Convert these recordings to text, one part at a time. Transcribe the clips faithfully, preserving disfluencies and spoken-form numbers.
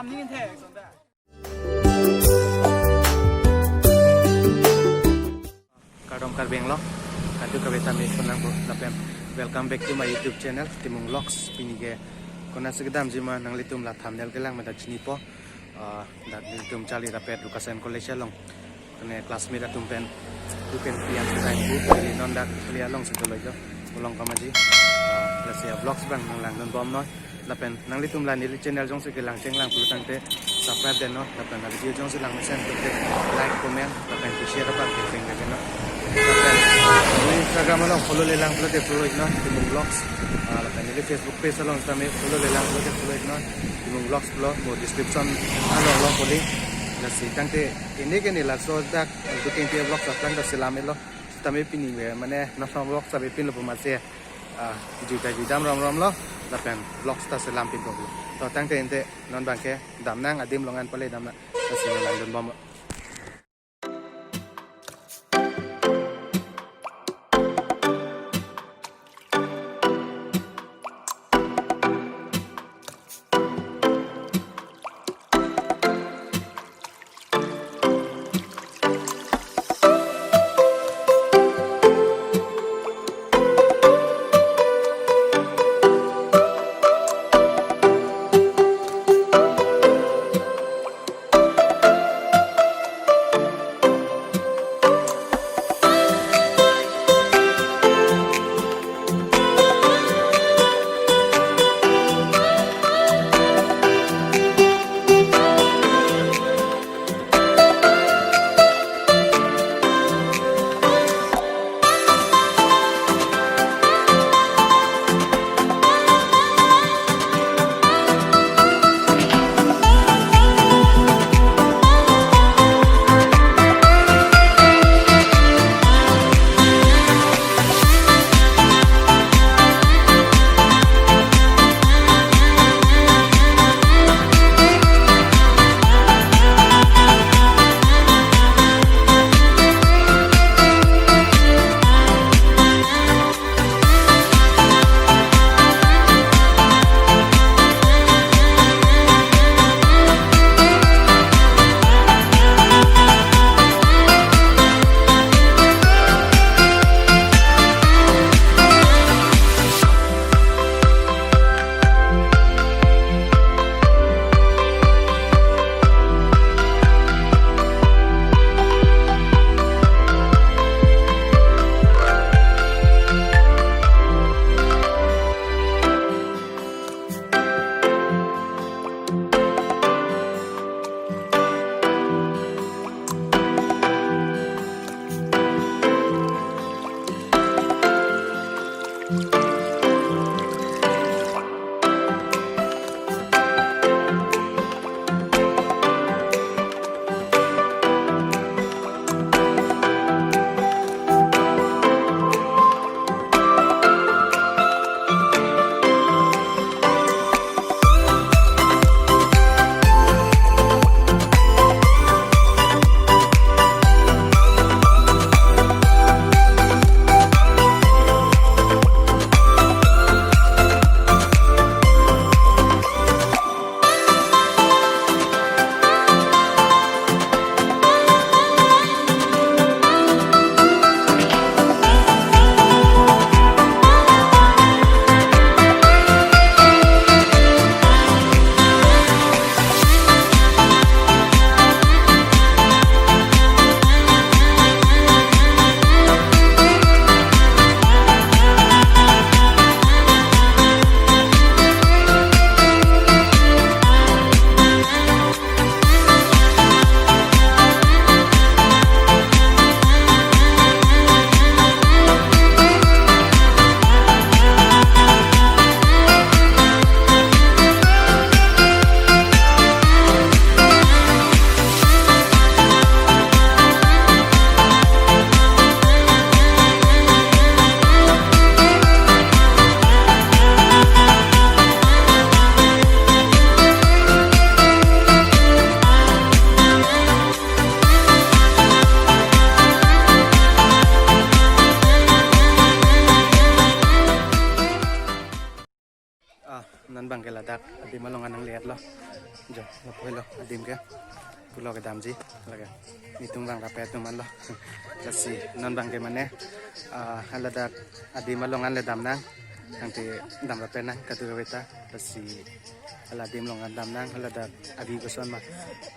Kardom Karbi Anglong, kadu kave tame sonang bo lapen welcome back to my YouTube channel Timung Vlogs. Pini ke konatsi kedamji ma nanglitum la thumbnail kelang meda chinipo. Ah, dak nelitum charli rapet Lukasen College along. Kene classmate atum pen, tu pen pian kedai bu, ili non dak kali alongsi dolo jo. Ulong kamaji. Ah, lasi a vlogs bang nanglangdun bomnon. Lapen nanglitum la neli channel jongsi kelang chenglang pulo tangte subscribe dennon. Lapen la video jongsi lang mesen pulote like, comment, lapen share abang kecheng dennon. Lapen neli Instagram along follow lelang pulote follow iknon, Timung Vlogs. Ah, lapen neli Facebook page along tame follow lelang pulote follow iknon, Timung Vlogs pulo, mo description along long poli. Lasi tangte ini ke neli laso dak duting tia vlogs aplang ta selam-etlo. Tame pini ve mane nasa vlogs ave pinlo pu masi, ah, juita juidam rom romlo, lapen vlogs ta selam pinpo. To tangte ante non bangke damnang adim longan pale damnang, lasi nanglangdun bom. Ah, non abangke ladak adim along an nangle-etlo. Jo, lapu helo adim ke. Pulo kedamji, lake. Netum abang rapet atum anlo. Lasi non abangke mane, ah, haladak adim along an le damnang. Tangte dam rapet nang, kadokave ta. Lasi hala adim along an damnang, haladak avi koson ma,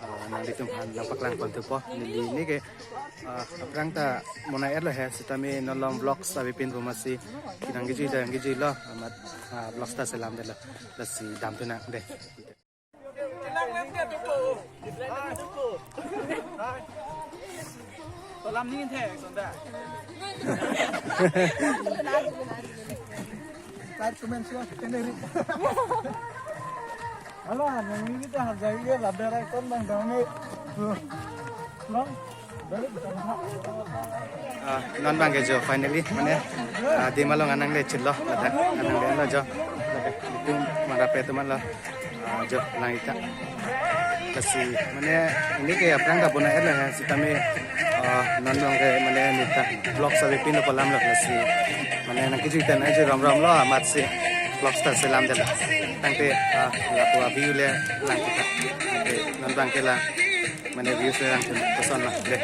ah, nanglitum aphan nangpaklang pon thupo. Neli neke, ah, aphrang ta bona-etlo he, sitame non along vlogs avepin pu amatsi, nangkejui ta nangkejuilo, amat, ah, vlogs ta selamdetlo. Lasi damthunang dei. Like, comment, share, channel. Ala, nang ini dah harga iya, ladar ikon bang dame. Tuh. Long. Balik. Ah, non abangke jo, finally, mane, ah, adim along an nangle-etlo, ladak an nangle-etlo jo. Netum abang rapet atum anlo. Ah, jo, lang-ik ta. Lasi, mane, neke aphrang ta bona-etlo he, sitame, ah, non abangke, mane, neta vlogs avepinlo pu alamlo, lasi, mane, nangkejui ta nangkejui romromlo, amatsi vlogs ta selamdetlo. Tangte, ah, lapu avi le lang-ik ta. Tangte non abangke la, mane, views le langthun kosonlo dei.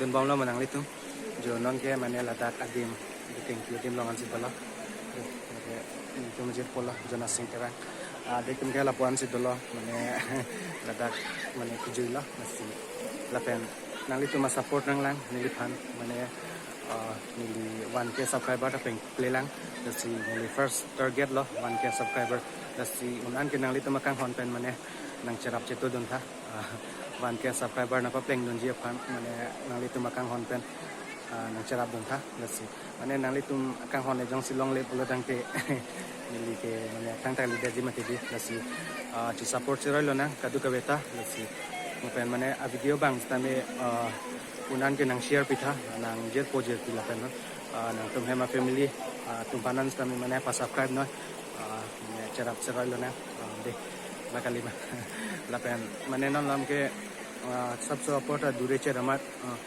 Bomlo ma nanglitum. Jo non ke mane ladak adim, adim, adim along ansi dolo. Oke, itum jirpo lo, Jonasing Terang. Ah, itum ke lapu-an si dolo, mane ladak mane kejui lo, lasi. Lapen nanglitum a-support nanglang neliphan, mane, ah, neli one K subscriber ta pengple lang, lasi neli first target lo one K subscriber, lasi un-an ke nanglitum akanghon pen mane nangcherap chetudun tha. Ah, one K subscriber nangpaplengdunji aphan, mane nanglitum akanghon pen, ah, nangcherapdun tha, lasi. Mane nanglitum akanghon le jongsi longle pulo tangte, neli ke mane thangta kalidet ji mati di, lasi. Ah, che-support cheroi lonang, kadokave ta, lasi. Lapen mane a-video abang sitame, ah, un-an ke nangshare pitha, nangjirpo jirpi lapen, ah, nangtum hem a-family, ah, atum aphan an sitame mane pa-subscribe noi. Ah, mane cherap cheroi lonang, ah, de, la kalima. Lapen mane non alam ke, ah, sabso apor ta dure cheramat, ah,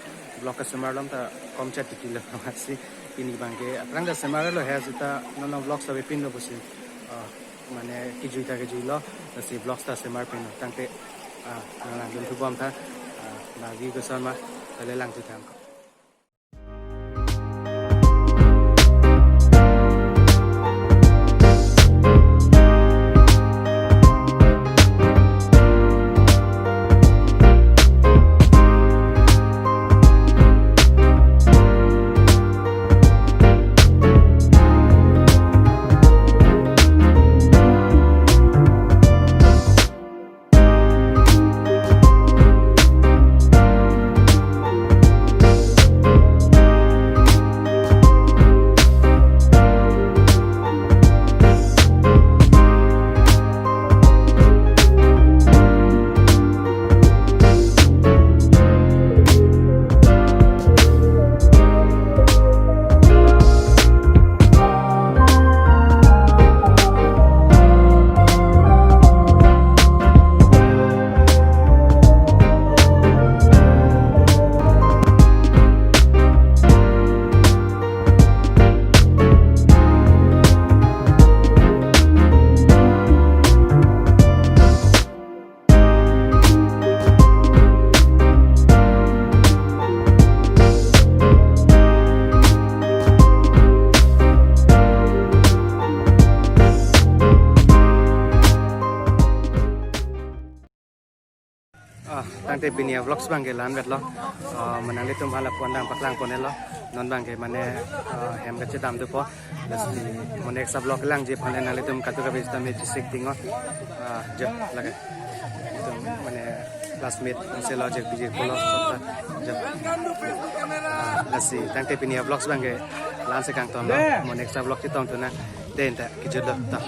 vlog kesemar alam ta kom chat titi lo amatsi, pini abang ke aphrang ta semar lo he sita non non vlog save pinlo pusi, ah, mane kejui ta kejui lo, lasi vlogs ta semar pinlo tangte, ah, nanglang dun thu bom tha, ah, bagi koson ma, kale lang thu tham. Ah, tangte pini a-vlogs abang ke la-an vetlo. Ah, mane nanglitum hala pon dam paklang ponelo. Non abang ke mane, ah, hem kachedam dopo. Lasi mo next a-vlog langji aphan nanglitum kadokave sitame chesik dingnon. Ah, jo, lake. Itum mane classmate, ang selo jek bijek pulo, sota, jo. Ah, lasi, tangte pini a-vlogs abang ke la-an si kangtonlo. Mo next a-vlog chetong thu nang. Den ta, kejut lo, ta.